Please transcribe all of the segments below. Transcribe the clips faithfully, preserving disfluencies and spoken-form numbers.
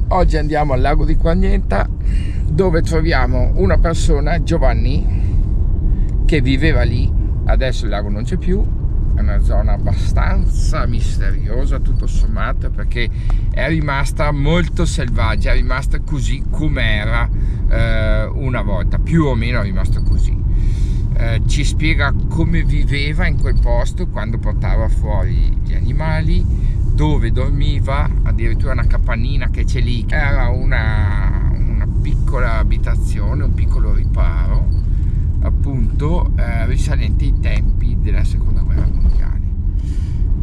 Oggi andiamo al lago di Quargnenta, dove troviamo una persona, Giovanni, che viveva lì. Adesso il lago non c'è più, è una zona abbastanza misteriosa, tutto sommato, perché è rimasta molto selvaggia, è rimasta così com'era, eh, una volta, più o meno è rimasta così. Eh, ci spiega come viveva in quel posto quando portava fuori gli animali, dove dormiva, addirittura una capanina che c'è lì. Era una, una piccola abitazione, un piccolo riparo, appunto, eh, risalente ai tempi della seconda guerra mondiale.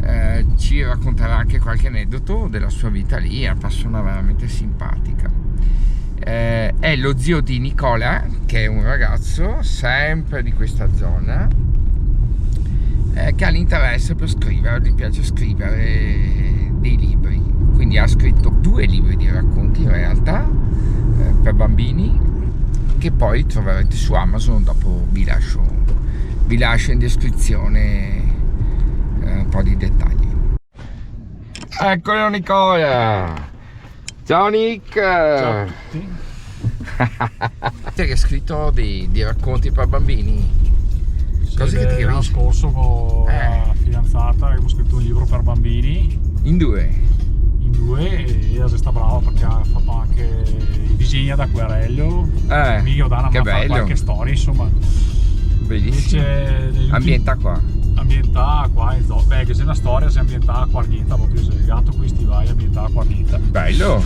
Eh, ci racconterà anche qualche aneddoto della sua vita lì, è una persona veramente simpatica. Eh, è lo zio di Nicola, che è un ragazzo sempre di questa zona, eh, che ha l'interesse per scrivere, gli piace scrivere dei libri. Quindi ha scritto due libri di racconti in realtà, eh, per bambini, che poi troverete su Amazon, dopo vi lascio, vi lascio in descrizione, eh, un po' di dettagli. Eccolo Nicola! Ciao Nick! Ciao a tutti. Te che hai scritto dei, dei racconti per bambini? Sì, cose che ti capisci? L'anno scorso con la fidanzata abbiamo scritto un libro per bambini. In due? In due, e ela xe sta brava perché ha fatto anche i disegni ad acquerello. Eh, mi ghe go dà na man a far qualche storia, insomma. Bellissimo. Invece negli ultimi... Ambientà qua? Ambientà qua in zona. Beh, che xe na storia, xe ambientà a Quargnenta, proprio xe el gato coi stivai, ambientà a Quargnenta. Bello.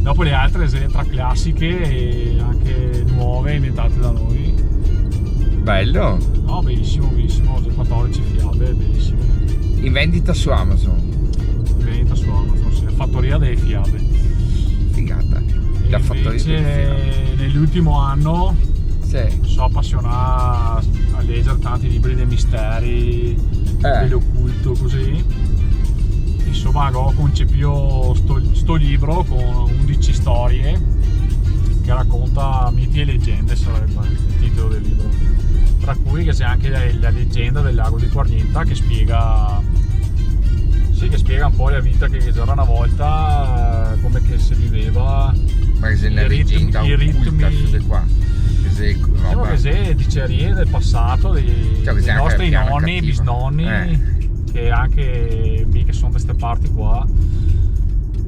Dopo le altre xe tra classiche e anche nuove, inventate da noi. Bello. No, bellissimo, bellissimo, xe quatordici fiabe, bellissime. In vendita su Amazon? In vendita su Amazon, sì, la fattoria delle fiabe. Figata. E la fattoria delle fiabe. Invece nell'ultimo anno, sì, mi so apasionà a lezer tanti libri de misteri, eh, de l'oculto, cusì. Insoma, go concepìo sto, sto libro con undici storie che raconta miti e legende, sarebbe el titolo del libro. Tra cui che xe anche la, la legenda del lago de Quargnenta che spiega, sì, che spiega un po' la vita che, che ghe gera na volta, eh, come che se viveva. Ma che xe na legenda oculta su de qua? Che xe roba... Diciamo che xe dicerie del pasato, dei, dei nostri noni, bisnoni, che anche mi che son de ste parti qua,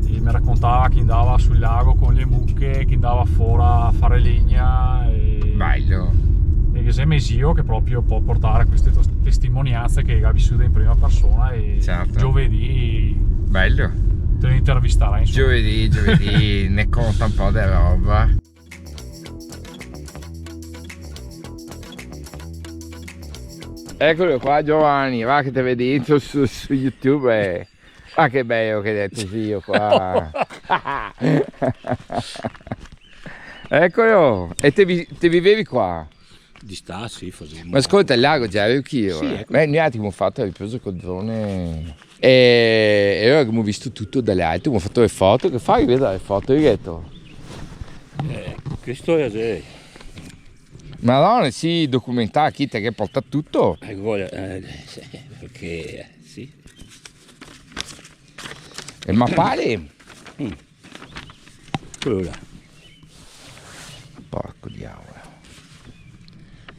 e me racontava che ndava sul lago con le muche, che ndava fora a fare legna, e... Bello. E che xe me zio che proprio pol portare queste tes-, testimonianze che ga visuto in prima persona, e giovedì te lo intervistarai, insoma. Giovedì, giovedì ne conta un po' de roba. Eccolo qua Giovanni, va che te vedi su, su, su YouTube, eh. Ah, che bello che xe el to zio qua. Eccolo, e te vi-, te vivevi qua? D'istà, sì, fasevimo. Ma scolta, el lago ghe gera ancuo, eh. Sì, eco. Beh, noialtri gavemo fato el riposo col drone. E, e alora gavemo visto tuto da l'alto, gavemo fato le foto, che fa vedere le foto, Rigoletto? Eh, che storia xe? Madona, sì, documentà, chi te che porta tuto? Eco, eh, sì, parché, eh, sì. E ma pare? Mm. Quelo là. Porco diavolo.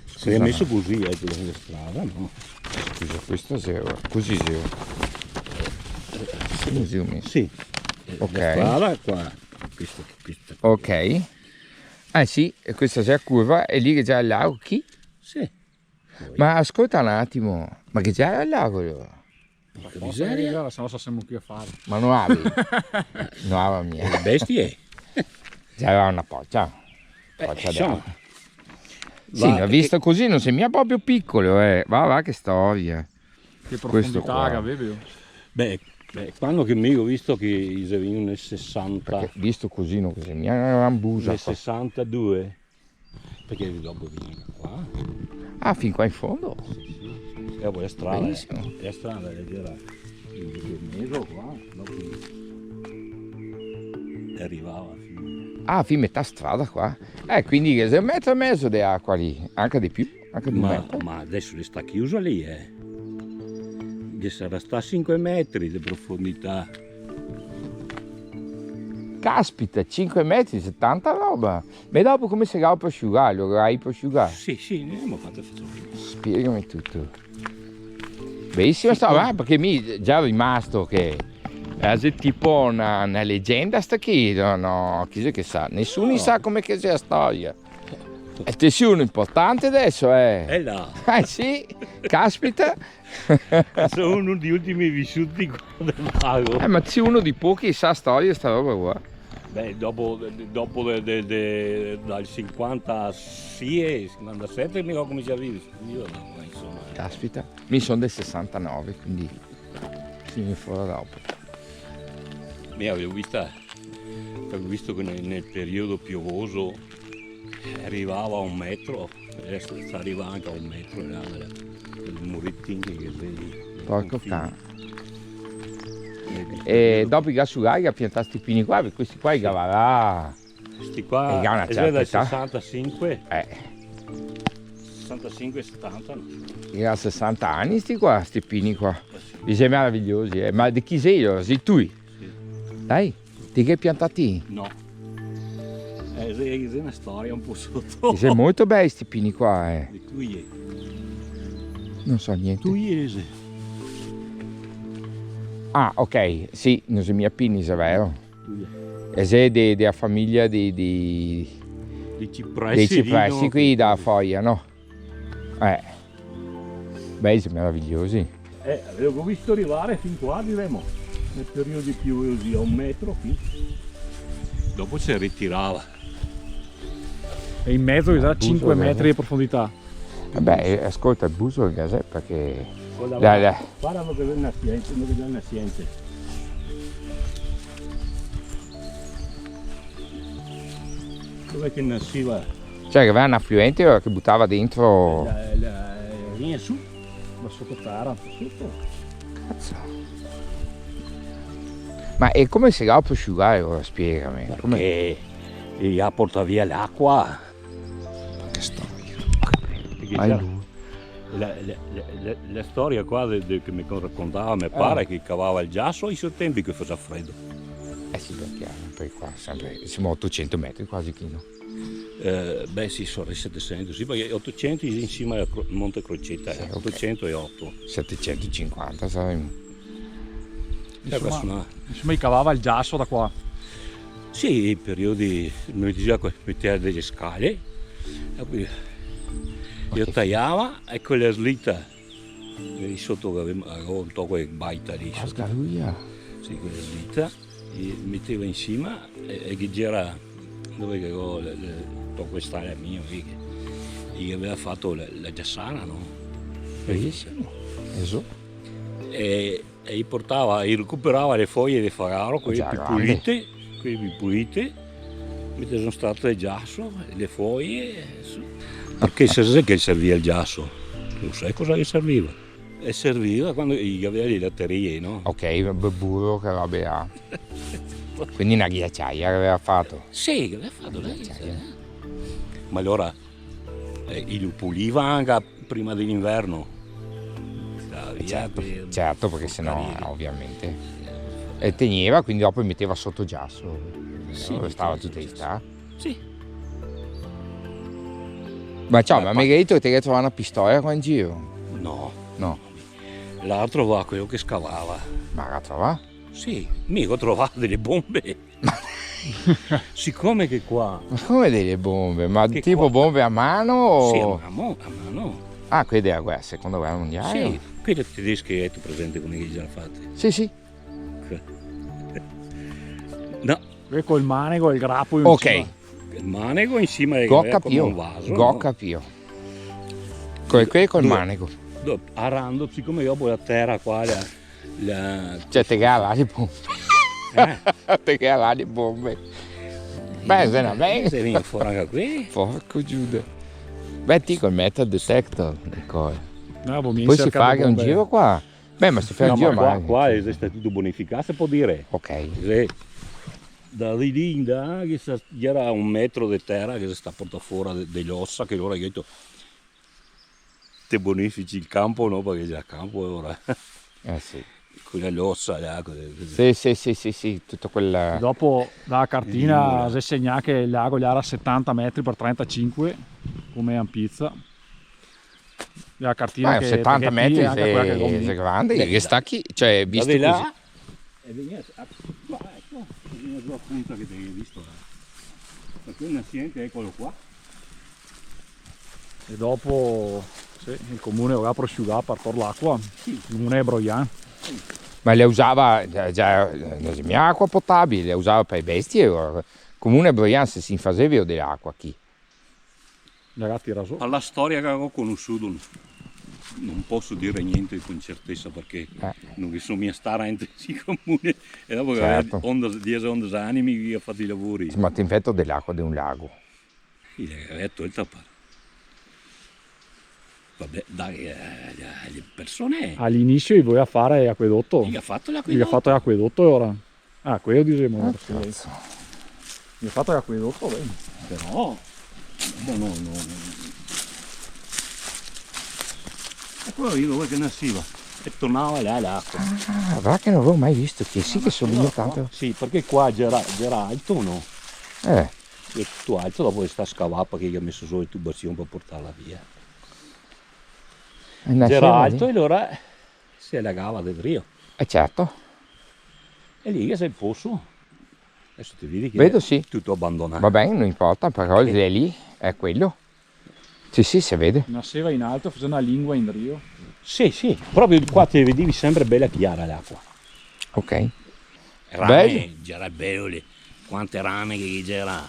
Se ga meso cusì, eh, la strada, no? Scusa, questo xe, cusì xe. Cusì go meso. Sì. Ok. La strada qua, questa, questa. Ok. Eh sì, e questa xe la curva, e lì che xe el lago, chi? Sì. Ma scolta un atimo, ma che ghe gera el lago alora? Porca miseria. Porca miseria, se no cosa semo qui a fare? Ma no gavevi? No gavevi mia. Le bestie. Ghe gera na porta. Eh, porta insoma. Sì, ma visto cusì no xe mia proprio picolo, eh. Va, va, che storia. Che profondità che gaveva? Beh, beh, quando che mi go visto che i xe vegnui nel sesanta. Parché visto cusì no xe mia na gran busa. Nel sesantadue. Parché dopo vien qua. Ah, fin qua in fondo? Sì, sì. E dopo la strada, benissimo, la strada la gera in meso qua, dopo e rivava fin... Ah, fin metà strada qua. Eh, quindi ghe xe un metro e mezo de acua lì, anca de più, anca de un metro. Ma, ma deso la sta chiusa lì, eh. Ghe sarà sta sinque metri de profondità. Caspita, cinque metri, xe tanta roba. Ma dopo come se ga par asciugar? Lo ga par asciugar? Sì, sì, ne gavemo fato, fato. Spiegame tuto. Belisima storia, eh, parché mi già rimasto che xe tipo na, na legenda sta chi, no, no, chi xe che sa? Nesuni sa come che xe la storia. E te si uno importante deso, eh? Eh là. Eh sì, caspita. Son uno dei ultimi visuti qua del mago. Eh, ma te si uno dei pochi che sa storia sta roba qua. Beh, dopo, dopo de, de, de, dal sinquantasie, sinquantasete mi go comincià a viver. Io no, ma insoma, eh. Caspita, mi son del sesantanove, quindi sì, mi fora dopo. Mi gavevo vista, gavevo visto che nel, nel periodo piovoso, eh, rivava a un metro, e deso sta rivando anca a un metro, là, là, el muretin che vedi, el confine. Porco can. E dopo i ga sugà, i ga piantà sti pini qua, parché questi qua i ga varà. Sti qua, i ga na certa età. Sesantasinque. Eh. Sesantasinque, setanta, no? I ga sesanta ani sti qua, sti pini qua. Eh sì. I xe maravigliosi, eh. Ma de chi xe? Sì, tui? Sì. Dai, ti i ga piantà ti? No. Eh, xe, xe na storia un po' soto. I xe molto bei sti pini qua, eh. De tuie. No so gnente. Tuie, xe. Ah, ok, sì, no xe mia pini, xe vero. E xe de, de la fameia de, de, dei cipresi, dei cipresi lì, no? Qui da foia, no? Eh. Bei, xe maravigliosi. Eh, gavevo visto rivare fin qua, diremo, nel periodo piovoso, a un metro qui. Dopo se ritirava. E in mezo ghe sarà cinque metri de profondità. Vabè, eh, scolta, el buso del gasè, parché... Varda, varda, varda dove che xe el nasiente, dove che xe el nasiente. Dove che nasiva? Cioè, che gaveva un afluente che butava dentro? La, la, vien su, ma soto tera, soto. Cazo. Ma e come se ga prosciugà, ora spiegame? Come? Parché i ga portà via l'acua. Ma che storia. Parché vai già lu. La, la, la, la, la storia qua de, de, che me racontava me pare, che cavava el giaso, i so tempi che faseva fredo. Eh sì, parché anca qua sempre, semo a otosento metri quasi, chi, no? Eh, beh, sì, sora i setesento, sì, parché otosento in sima al Cro-, Monte Crocetta, sì, eh, ok. Otosento e oto. Setesentosinquanta, saremo. Insoma, insoma, i cavava el giaso da qua. Sì, i periodi, me diseva che meteva dele scale, e po i taiava, e co la slita, e lì soto che gavevo, gavevo un toco de baita lì soto. Porca luia. Sì, co la slita, i meteva in sima, e, e che gera, dove che gavevo le, le, un toco de stala mio, che, che i gaveva fato la, la giasana, no? Belisimo. Eso. E E i portava, i recuperava le foie de fagaro, quele pi pulite, quele pi pulite, meteva un strato de giaso, le foie, e su. Parché se sa che serviva el giaso? Lo sa cosa che serviva? E serviva quando i gaveva le laterie, no? Ok, be-, buro, che robe là. Quindi na ghiaciaia che gaveva fato. Sì, che gaveva fato, na ghiaciaia. Ma alora, eh, i lo puliva anca prima de l'inverno. Certo, certo, parché se no, ovviamente. E tegneva, quindi dopo i meteva soto giaso. Sì, restava tuta l'istà. Sì. Ma ciò, ma me ga dito che te ga trovà na pistola qua in giro? No. No. L'altro va, quelo che scavava. Ma ga trovà? Sì, mi go trovà dele bombe. Sicome che qua... Ma come dele bombe? Ma tipo bombe a mano o... Sì, a mano, a mano. Ah, quele dela guera, seconda guera mondiale? Sì, quele tedesche, gheto presente come che i le ga fate? Sì, sì. No. Quele col manego e el grapo in sima. Ok. El manego in sima, che gera come un vaso, no? Go capìo. Quele, quele col manego. Arando, sicome dopo la tera qua, la, la... Cioè, te ga là le bombe. Eh? Te ga là le bombe. Beh, se no, beh. Se vien fora anca qui. Porco Giuda. Beh, ti col metal detector, ancora. No, po mi... Poi se fa anca un giro qua. Beh, ma se fa un giro, ma qua, qua xe stà tuto bonificà, se pol dire. Ok. Sì. Da lì, lì in là, che sa, gera un metro de tera che xe stà portà fora de, de l'osa, che lora i ga dito, te bonifichi el canpo, no? Parché xe a canpo, ora. Eh, sì. Quela losa là, quela... Sì, sì, sì, sì, sì, tuta quela... Dopo da la cartina se segnà che el lago là era setanta metri par trentasinque, come ampieza. La cartina... Ma che, setanta metri xe grande, che sta chi, cioè, visto cusì. E vegnea, ah, qua, eco, vegnea su la punta che te gavì visto là. Parché el nasiente, ecolo qua. E dopo, sì, el comune el ga prosciugà par tor l'acua, sì, el comune de Broian. Sì. Ma le usava, già, già, no xe mia acua potabile, le usava par le bestie, alora. El comune de Broian se, se infaseva de l'acua chi. Ragazzi, raso. Ala storia che go conosuo, no poso dir gnente con certesa parché no ghe so mia stà rente in comune. E dopo che gavea ondexe, diese, ondexe ani, mi gavea fato i lavori. Sì, ma te infeti de l'acua de un lago. I la gavea tolta par, vabè, dare, eh, le persone. Al'inisio i voleva fare l'acuedoto. I ga fato l'acuedoto. I ga fato l'acuedoto, alora. Ah, quelo disemo, ah, parché... Cazo. I ga fato l'acuedoto, ben. Però, no, no, no. E quelo lì dove che nasiva e tornava là l'acua. Ah, varda che no gavevo mai visto, che sì che somiglia tanto. Sì, parché qua gera, gera alto, no? Eh. Xe tuto alto, dopo xe stà scavà parché i ga meso su le tubasion par portarla via. E nasiva lì. Gera alto e alora se alagava de drio. Eh, certo. E lì che xe el poso. Deso te vedi che... Vedo, sì. Xe tuto abandonà. Va ben, no inporta, però xe lì, xe quelo. Sì, sì, se vede. Nasiva in alto, faseva na lingua in drio. Sì, sì, proprio qua te vedevi senpre bela chiara l'acua. Ok. Rane, bel. Gera belo, le, quante rane che gera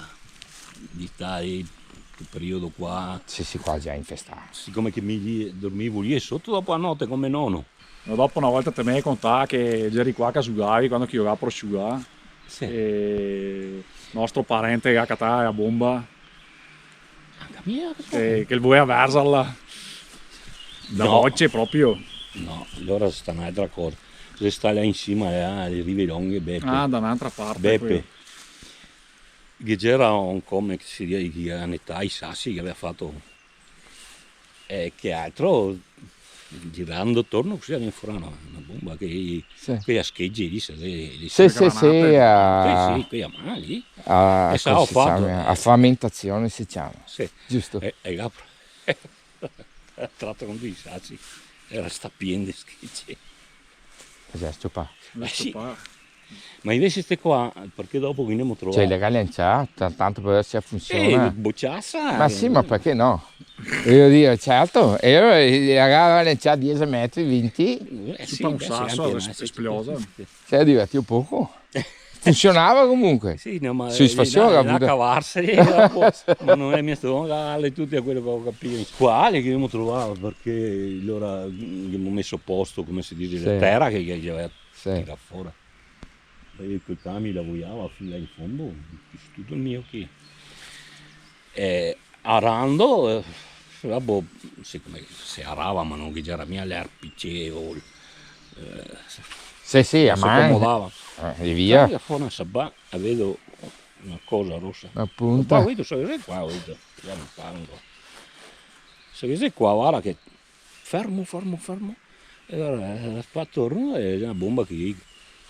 d'istà, quel periodo qua. Sì, sì, qua già infestà. Sicome che mi lì, dormivo lì soto dopo a note come nono. No, dopo na volta te me ga contà che geri qua che zugavi, quando che i ga prosciugà. Sì. E nostro parente che ga catà la bomba. Anca mi, che, che el voleva versarla. Da boce proprio. No, alora xe stà n'altra cosa. Xe stà là in sima, là, a le Rive Longhe, Bepe. Ah, da n'altra parte. Bepe. Quelo. Che gera un, come che se dise, che ga netà i sasi che gaveva fato. E che altro, girando torno cusì, vien fora na, na bomba che, sì, quei a schegge lì, se, lì, sì, sì, sì, sì, a, sì, sì, quei a man lì. A, e come se ciama? A framentazione se ciama. Sì. Giusto. E, e là, trato con dei sasi, gera stà pien de schegge. Cos'è, stupà? Eh, sì. Ma invese ste qua, parché dopo che ne emo trovà? Cioè, le ga lancià, ta-, tanto par vedar se funsiona. Eh, bociasa. Ma sì, ma parché no? Vojo dir, certo, e alora le ga lancià diese metri, vinti. Eh, sì, un saso, esplosa. Se ga divertì un poco. Funsionava comunque. Sì, no, ma se faseva là, là, cavarseli, dopo, ma no xe mia stà bon cavarle tute, a quelo che go capìo. Qua le che ghemo trovà, parché alora, mm, ghemo meso a posto, come se dise, sì, la tera che, che gaveva tirà fora. Parché quel camion i lavorava fin là in fondo, tuto el mio chi. E arando, eh, vabè, sicome se arava, ma no ghe gera mia l'erpice o el, eh, sì, sì, a man. Se comodava. Eh, e via. Tira fora na sabà, e vedo na cosa rosa. Na punta. Ma qua, vedo, sa che xe qua, vedo? Qua no parlo. Sa che xe qua, varda che fermo, fermo, fermo. E alora, eh, fa torno e xe na bomba che,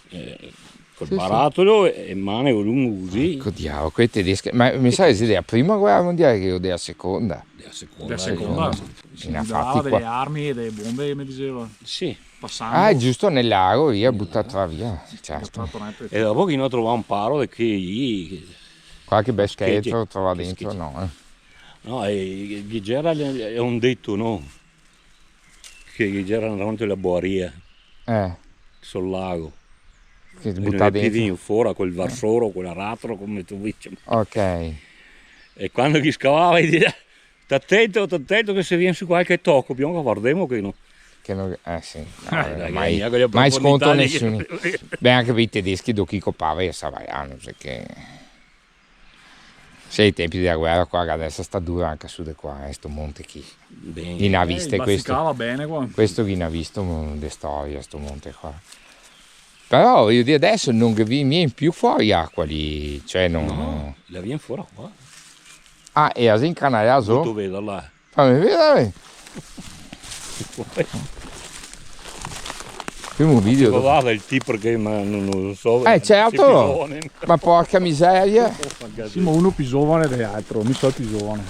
eh, col baratolo e, e manego lungo cusì. Porco diavolo, quei tedeschi. Ma mi sa che xe dea prima guera mondiale che dea seconda? Dea seconda. Dea seconda. Sì, i dava dele armi e dele bombe, me diseva. Sì. Pasando. Ah, giusto nel lago, via, butà via. Certo. E dopo che no trovà un paro de quei lì, qualche bel scheletro trovà dentro, no, eh. No, e, e ghe gera le, xe un deto, no? Che ghe gera davanti la boaria. Eh. Sul lago. Che butà dentro. E no xe pì vegnù fora col varsoro, col aratro, come te vol. Ok. E quando che i scavava, i diseva: "Sta tento, sta tento che se vien su qualche toco, bisogna che vardemo che no." Che no, eh sì, no, eh, dai, mai, che mai scontro nesuni. Beh, anca par i tedeschi, do chi copava, i savea, no so che. Sì, ai tempi dela guera qua, che deso sta dura anca su de qua, eh, sto monte chi. Ben. Chi ne ga visto, eh, questo? Bazicava ben qua. Questo chi ne ga visto, mm, de storia, sto monte qua. Però, vojo dir, deso no ghe vien mia in pì fora l'acua lì, cioè, no, no, no. La vien fora qua. Ah, e la xe incanalà su? Tuto vero, là. Fame vedar. Primo video. Ma varda el tipo che, ma no, no so, eh, certo. Pi giovane. Ma porca miseria. Semo uno pi giovane de l'altro, mi so el pi giovane.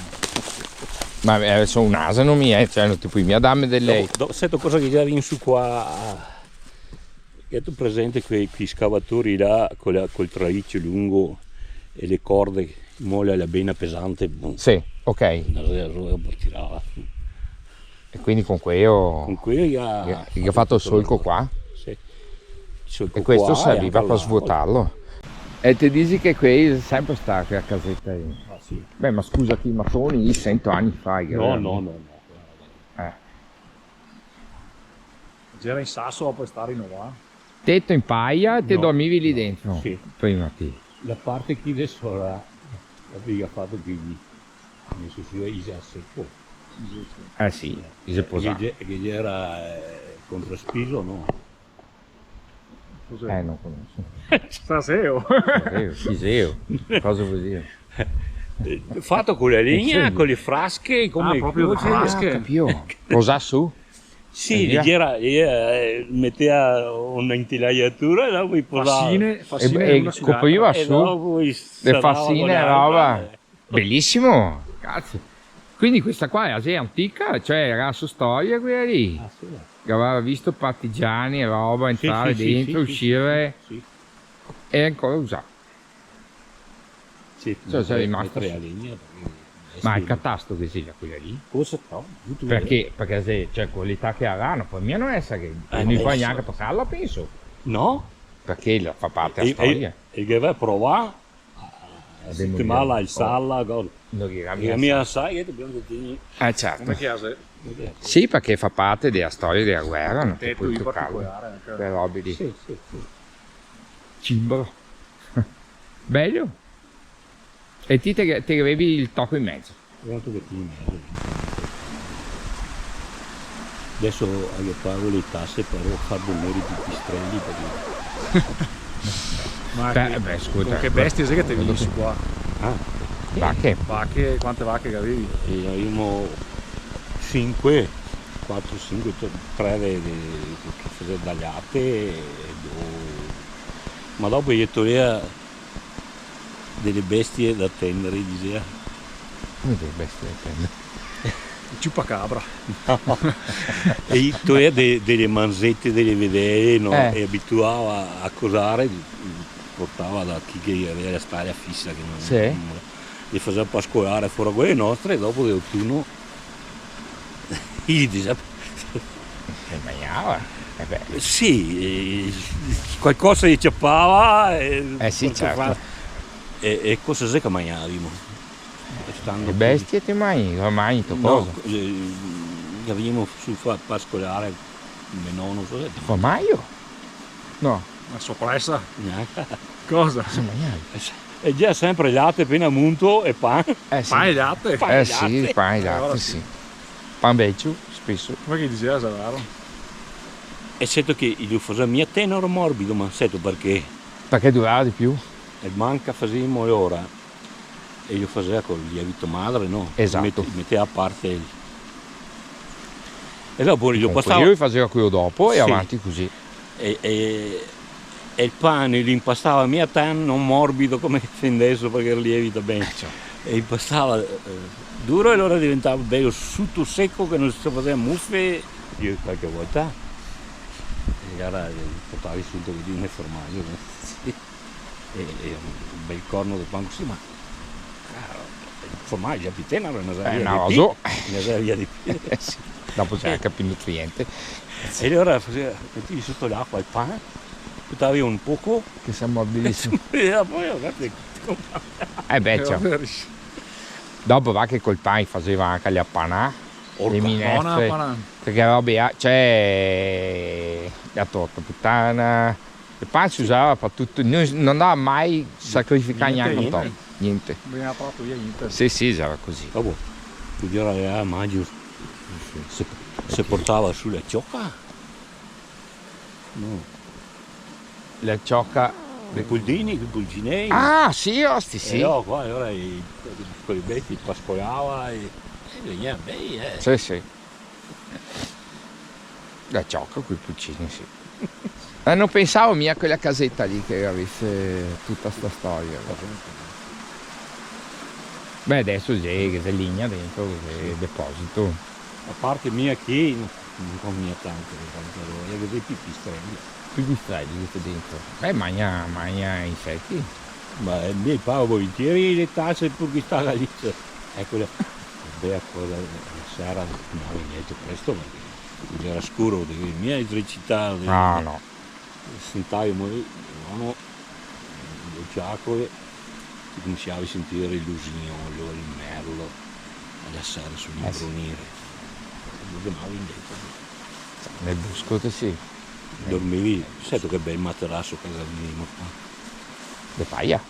Ma, eh, so un aseno mi, eh, cioè, no te pol mia darme de lei. Dopo, do-, seto cosa che ghe vien su qua? Gheto presente quei, quei scavatori là co la, col tralicio lungo e le corde, mola la bena pesante, bum. Sì, ok. Na roba, roba tirava. E quindi con queo, con queo i ga, i ga fato el solco qua? Sì. El solco qua e anca là. E questo serviva par svuotarlo. E te disi che quei xe sempre stà quela caseta lì? Ah, sì. Beh, ma scusa, che i matoni, i sento ani fa, che... No, no, no, no. Eh. Gera in saso, dopo xe stà rinovà. Teto in paia, te dormivi lì dentro? No. Sì. Prima ti. La parte chi de sora, la piga fato quindi, nel senso, i xe a seco. Eh sì, i xe posà. Che ghe-, che gera, eh, contraspiso, no? Cos'è? Eh, no conoso. Staseo. Staseo, chi xeo? Cosa vol dir? Eh, fato co la legna, co le frasche, come... Ah, proprio le frasche. Ah, capìo. Posà su? Sì, e via. Gera, eh, metea na intelaiatura e dopo i posava. Fasine, fasine e, e una su l'altra. Copriva su. E dopo i... Le fasine, roba. Belisimo, cazo. Quindi questa qua xe antica, cioè, gera la so storia quela lì. Ah, sì. Che gaveva visto partigiani e roba, sì, entrare dentro, sì, uscire. Sì. E ancora usà. Sì, cioè, xe rimasto su. Ma el catasto che xe quela lì? Cosa fa? Parché, parché se, cioè, co l'età che i ga, no pol mia no esare, eh, no i pol gnanca tocarla, penso. No? Parché la fa parte dela storia. E, e, e che va a provare? A sistemar, alsarla, cosa. No, che la mia sa che te pianti. Eh, certo. Come che la xe? Sì, parché fa parte dela storia dela guera, no te pol tocarla. Particolare, anca. Quele robe lì. Sì, sì, sì. Cimbalo. Belo. E ti te, te gavevi el toco in mezo. Quanto che ti in mezo. Deso mi pago le tase, però fa dormire i pipistreli, parché... Ma beh, che, beh, scolta, con che bestie xe che te vien su qua? Ah. Vache. Vache, quante vache che gavevi? Eh, gavevimo sinque, quatro, sinque, tre de, de, che faseva da late, e do-, ma dopo i tolea dele bestie da tendere, i disea. Come dele bestie da tendere? El ciupacabra. No. E i tolea de-, dele manzete, dele vedele, no? Eh. E abituava a cosare, portava da chi che gaveva la stala fisa, che no, sì, no, le faseva pascolare fora quele nostre, e dopo de autuno i disea... Se magnava? Eh beh. Sì, eh, qualcosa i ciapava, eh, eh sì, certo. E, e cosa xe che magnavimo? Stando... Le bestie te magni, te magni, te... No, cosa? Eh, che vegnimo su fa-, pascolare, me nono, so se... Formaio? No. Na sopresa? Gnanca. Cosa? Se magnava. E gera sempre late, pena munto e pan. Eh, sì. Pan e late? Pan e late. Eh, sì, pan e late, alora sì. Pan vecio, speso. Come che i diseva, xe vero? E seto che i lo faseva mia tenero morbido, ma seto parché? Parché durava de più. E manca fasevimo l'ora. E i lo faseva col lievito madre, no? Esato. Mete-, metea a parte el, e dopo i lo pasava. Comunque, i lo faseva queo dopo e... Sì. Avanti cusì. E, e, e el pan i lo impastava mia tanto morbido come che xe deso, parché el lievito ben. Eh, ciò. E i lo impastava, eh, duro e alora diventava belo suto seco che no se faseva mufe, e qualche volta, e alora, eh, portavi suto cusì nel formaio, no? Sì. E, e un bel corno de pan cusì, ma, caro, el formaio xe pì tenero, no xe... Eh, via no, de pì, so. No xe via de pì. Eh, sì. Dopo ghe xe anca pì nutriente. E alora faseva, metevi soto l'acua el pan, butavi un poco. Che se amorbidise. E dopo, eh, varda, eh, beh, ciò. Dopo va che col pan i faseva anca le apanà, le minestre, bona apanà. Parché robe, ah, cioè, la torta putana, el pan se usava par tuto, no, no andava mai sacrificà gnanca un toco, gnente. Vegneva proprio via gnente. Sì, sì, gera cusì. Dopo, quando gera a maio, se, se portava su la cioca. No. La cioca. I pulcini, i pulcinei. Ah, sì, osti, sì. E dopo, qua, alora i, co le bestie pascolava e, e vegneva ben, eh. Sì, sì. La cioca coi pulcini, sì. Eh, no pensavo mia che quela caseta lì che gavese tuta sta storia. Beh, deso xe, che xe legna dentro, che xe deposito. A parte mia che no, no go mia tanto, tanto roba, che xe pipistreli. Pipistreli che xe dentro. Beh, magna, magna inseti. Ma, eh, mi pago volentieri le tase pur che sta lì. Eco, la bea cosa, la sera andavo in leto presto, parché gera scuro, mia eletrisità. Ah, no. Sentavo, mo-, no, no, le ciacole, ti cominsiavi a sentire l'usignolo, el merlo, a lasare su l'imbrunire. Eh, sì. Dopo andavi in leto. Nel bosco, sì. Dormivi, seto che bel materaso che gavevimo qua? De paia?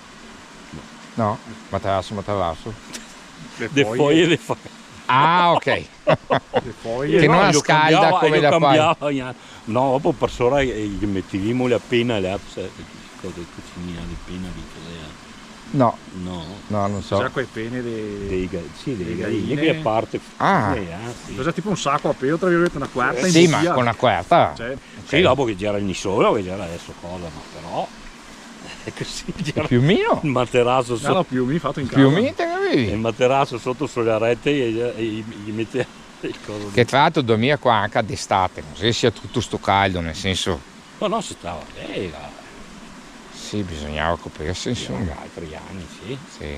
No. No? Materaso, materaso? De foie. De foie, de foie. Ah, ok. Le foie. Che no, no la scalda come la paia. Lo cambiava, lo cambiava ogni anno. No, dopo par sora, eh, ghe metevimo la pena, la, eh, cosa, cucinina de pena, che cos'era? No. No. No, no so. Sa quele pene de... Dei ga-, sì, dele galine. Dele galine, che a parte... Ah. Eh, ah, sì. Cos'è, tipo un saco a pelo, tra virgolette, una coerta in... Sì, ma con la coerta. Cioè, sì, dopo che gera el nisolo, che gera deso cosa, ma però... Xe cusì, gera... El piumino? El materaso soto. No, no, piumin fato in casa. Piumin te gavevi? El materaso soto su le rete e, e, e, e ghe meteva el coso. Che tra l'altro dormir qua anca d'estate, no xe che sia tuto sto caldo, nel senso. No, no, se stava ben, là. Sì, bisognava coprirse, insoma. Sì, altri ani, sì. Sì.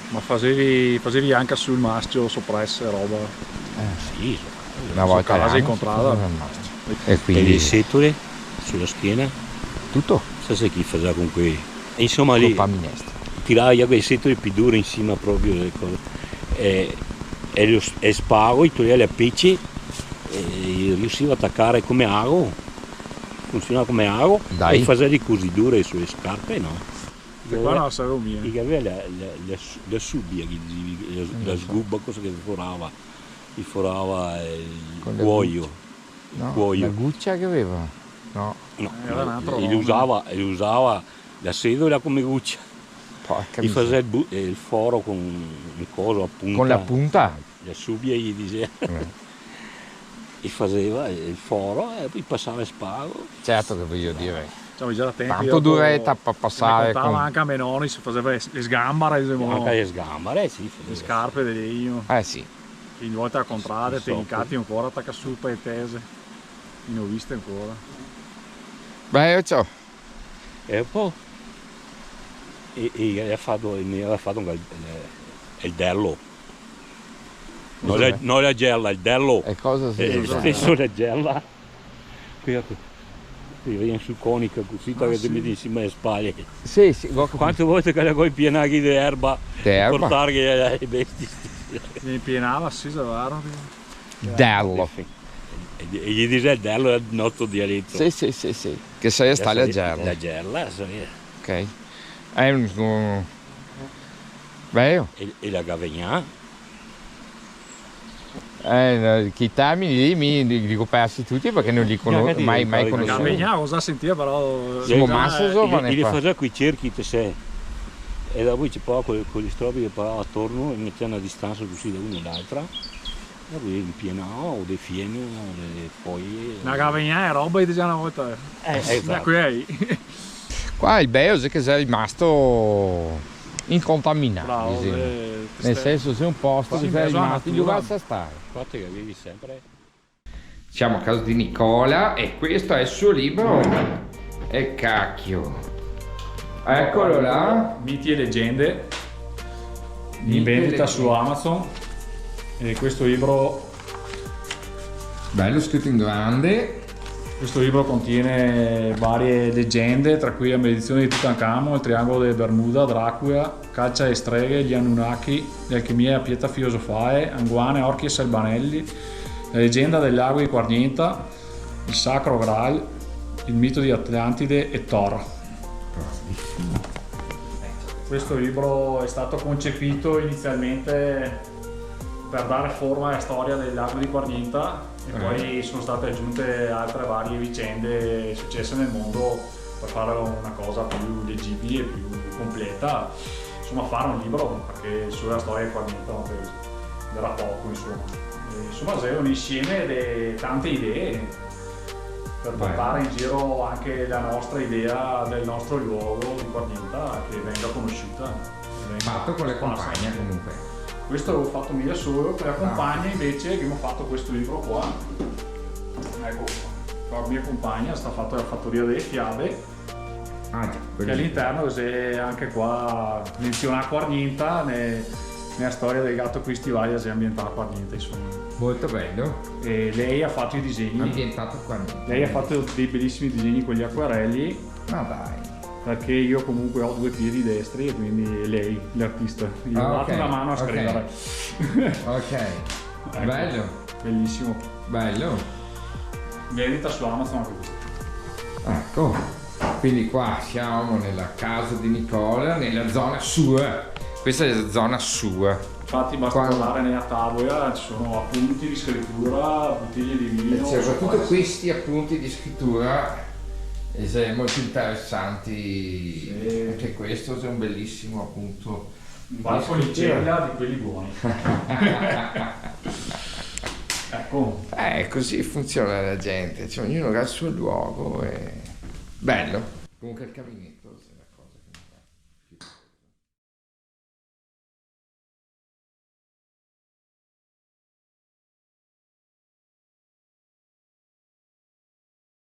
Ma fasevi, fasevi anca sul mascio, soprese, roba? Eh. Sì, so-, na volta a l'ano se faseva el mascio. E quindi... E le setole su la schena? Tuto. Sa, sa chi faseva con quei? E insoma, lì... Copa minestra. Tirava via quele setole pì dure in sima proprio, eco. E, e lo s-, e spago, i toglieva le pece, e riusiva a tacare come ago. Funsionava come ago. Dai. E faseva le cusidure su le scarpe, no? Che qua no la savevo mia. I gaveva la, la, la s-, la subia, che disevi, la, la sguba, cosa che forava? I forava el cuoio. Con la gucia. No, la gucia che gaveva? No. No, eh, gera un altro nome. E i usava, e i usava la sedola come gucia. Porca miseria. I faseva el bu-, el foro con un coso a punta. Con la punta? La subia, i diseva. Eh. I faseva el foro e po i pasava el spago. Certo che vojo dire. Stavo già atenti, tanto dopo dureta pa-, pasare, me contava con anca me noni, se faseva le s-, le sgambare, disemo. Anca le sgambare, sì, faseva. Le scarpe de legno. Eh, sì. Che ogni volta a contrade, te incati ancora, taca su pa le tese. I no viste ancora. Beh, io ciò. E po, e, e el ga fato, el me ga fato el, el, el delo. No la, no la gela, el delo. E cosa xe? Eh, lo steso la gela. Quela co-, che vien su conica cusì, ah, che te meti in sima le spale. Sì, sì, go capìo. Quante volte che la go inpienà de erba, de erba? Par portarghe a, a le bestie. Le inpienava, sì, xe vero. Delo. E, e ghe dise delo, xe el nostro dialeto. Sì, sì, sì, sì. Che saria sta la gerla. La gerla, sì. Ok. Xe un, un, beh. E, e la gavegnà? Eh, no, quei termini lì mi li, li go persi tuti parché no li cono-, mai, mai conosui. Gavegnà, go za sentìo, però... Semo masa zovani qua. I, i, i li fasea coi cerchi, te sè. E dopo i ciapava co, co li stropi che parava atorno e metea na distansa cusì da uno a l'altra. E po i inpienava o de fieno, o de foie. Na gavegnà de roba, i diseva na volta. Eh, esato. Da quei. Qua el beo xe che xe rimasto incontaminà, disemo. Bravo, eh, nel senso, xe un posto che xe rimasto, in lugar sa stare. Infati che vedi sempre. Semo a casa de Nicola e questo xe el so libro. E cacchio. Ecolo là. Miti e legende. Miti e legende. In vendita su Amazon. E questo libro... Belo, scrito in grande. Questo libro contiene varie leggende, tra cui la maledizione di Tutankhamon, il triangolo delle Bermuda, Dracula, Caccia e streghe, gli Anunnaki, le alchimie e la pietà filosofae, Anguane, orchi e salbanelli, la leggenda del lago di Quarnienta, il Sacro Graal, il mito di Atlantide e Thor. Bravissimo. Questo libro è stato concepito inizialmente per dare forma alla storia del lago di Quarnienta e poi sono state aggiunte altre varie vicende successe nel mondo per fare una cosa più leggibile, più completa, insomma, fare un libro, perché solo la storia di Quarnienta no te, era poco, insomma. E, insomma, xe un insieme de tante idee. per portare in giro anche la nostra idea del nostro luogo di Quargnenta, che venga conosciuta, che venga sparsa. Fato co le compagne, comunque. Questo l'avevo fato mi da solo, co le compagne invece che ghemo fato questo libro qua. Eco, co la mia compagna, sta fato la Fatoria dele Fiabe, Ah, già, che bellissimo. All'interno xe anche qua menzionà Quargnenta, ne-, nela storia del gato coi stivai xe ambientà a Quargnenta, insoma. Molto bello. E lei ha fatto i disegni. Ambientà a Quargnenta. Lei ha fatto dei bellissimi disegni con gli acquarelli. Ma dai. Perché io comunque ho due piedi destri e quindi è lei l'artista. Gli ho dato una mano a scrivere. Ah, ok. Ok. Ecco. Bello. Bellissimo. Bello. Vendita su Amazon anche questo. Ecco, quindi qua siamo nella casa di Nicola, nella zona sua. Questa è la zona sua. Infatti basta guardare nella tavola, ci sono appunti di scrittura, bottiglie di vino. E soprattutto questi appunti di scrittura, eh, sono molto interessanti. Sì. Anche questo è un bellissimo appunto. Un balconicella di quelli buoni. Ecco. Eh, così funziona la gente, cioè, ognuno ha il suo luogo e... Bello. Comunque il caminetto, sì.